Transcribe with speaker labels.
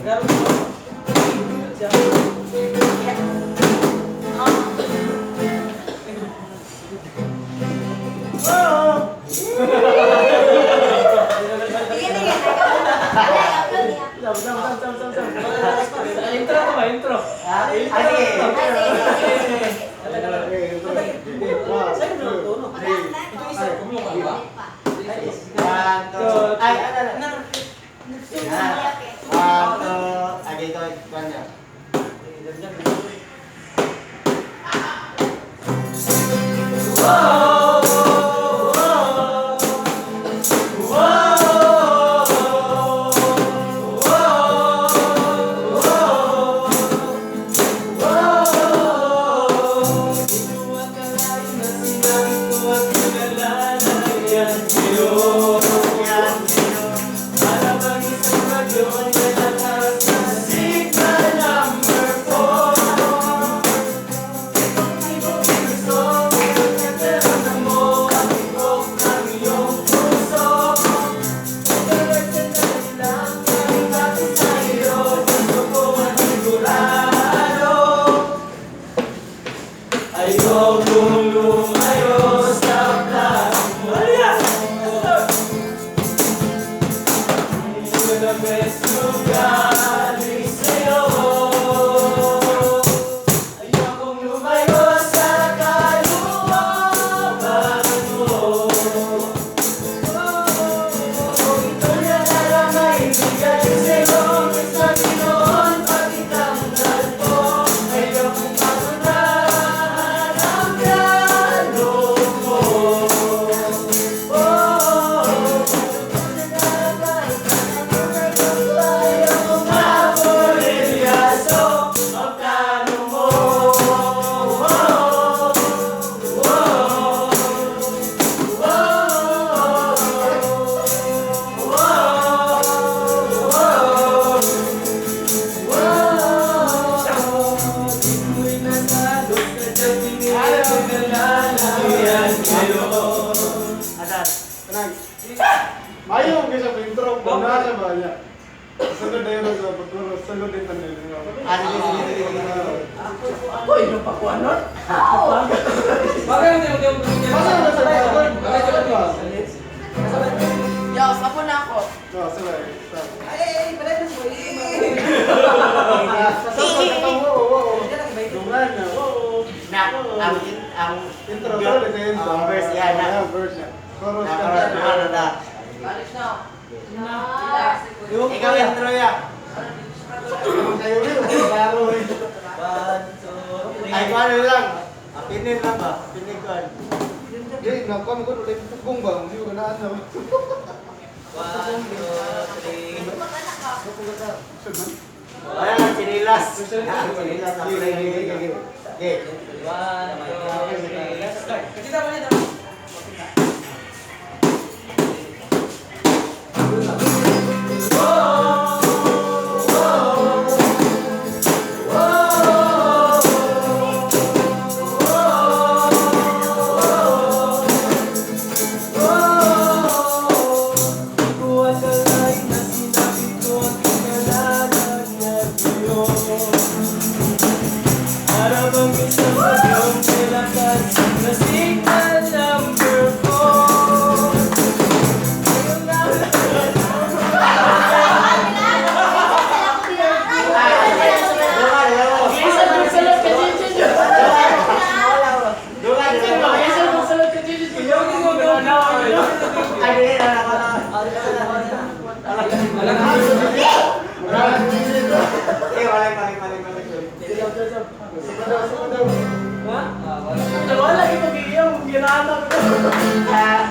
Speaker 1: Sige, sige. Ay, upload niya.
Speaker 2: Intro to ba? Intro.
Speaker 3: Ah, sige.
Speaker 1: Ay, sige, sige, sige.
Speaker 4: One, two, three.
Speaker 3: One, two, ay, ano, ano.
Speaker 1: Okay, okay.
Speaker 3: One, two, ay, ito, ito, niya.
Speaker 2: Ayokong lumayo sa plano mo. You're the best you got sa'yo. Ayokong lumayo sa kalooban mo. Ito na lang ay ibigay sa'yo. Sabi noon pag itanggal ko, ayokong pangunahan ang plano mo. Oh, ayokong maborilyaso ang plano mo. Oh, oh, oh, oh, oh. Di ko'y natalo sa tingin yan ngayon.
Speaker 3: Asan?
Speaker 4: Kanang. Mayo kaysa sa intro, na siya ba niya? Sunod na yun sa pagkuro, sunod din tanan.
Speaker 3: Ah, sige, sige, sige, sige.
Speaker 2: Ako, yung pakuanon? Bagay yung
Speaker 4: Basta na sa pagkuro.
Speaker 5: Yo, sapo na ako.
Speaker 4: No, sabay.
Speaker 5: Ay, ay, pala na mo.
Speaker 4: Dungan na.
Speaker 3: Na, ang, ang,
Speaker 4: Intro, sorry sa intro.
Speaker 3: Ang verse, yan, na.
Speaker 4: Ah, verse niya. Chorus
Speaker 3: Na,
Speaker 4: ka.
Speaker 3: ano na.
Speaker 5: Balik na ako.
Speaker 3: Ikaw intro ya.
Speaker 4: Kayo rin, klaro rin.
Speaker 2: One, two, three.
Speaker 3: Ay, kung ano lang. Apinin lang ba? Apinin ko. Ano.
Speaker 4: Di, nakuha mo ko, ulit pugong ba? Hindi ko na ano.
Speaker 2: One, two, three.
Speaker 4: Sud man?
Speaker 3: Wala lang, chinilas. Ah, chinilas.
Speaker 4: Sige, sige, sige.
Speaker 3: Okay.
Speaker 2: One, two, three. Start. Kita mo niya. Ko akalain na sinabi ko ang kasalanan ngayon. Para bang isang bagyong may lakas na signal number 4. Ngayon na.
Speaker 3: Dungan, dungan.
Speaker 2: Isa kong salat ka, Gigi.
Speaker 3: Dungan, dungan.
Speaker 2: Isa kong salat ka, Gigi.
Speaker 3: Ay, dili, na, na, na. Eh, wala, mali, mali, mali.
Speaker 4: Sunod daw, sunod daw.
Speaker 2: Ha? Wala, ipag-iyaw. Ginanap ko.
Speaker 3: Ah,